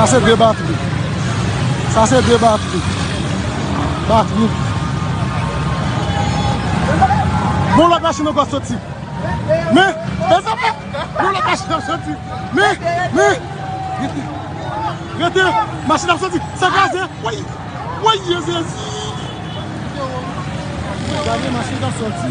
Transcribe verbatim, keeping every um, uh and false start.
Sa se de batri. Sa se de batri. Batri. Bon, lòt machin ankò soti. Men, mezanmi, bon, lòt machin ap soti. Men, men, rete, rete, machin ap soti. Sa kraze. Woy, woy, Jezi. Gade machin k ap soti.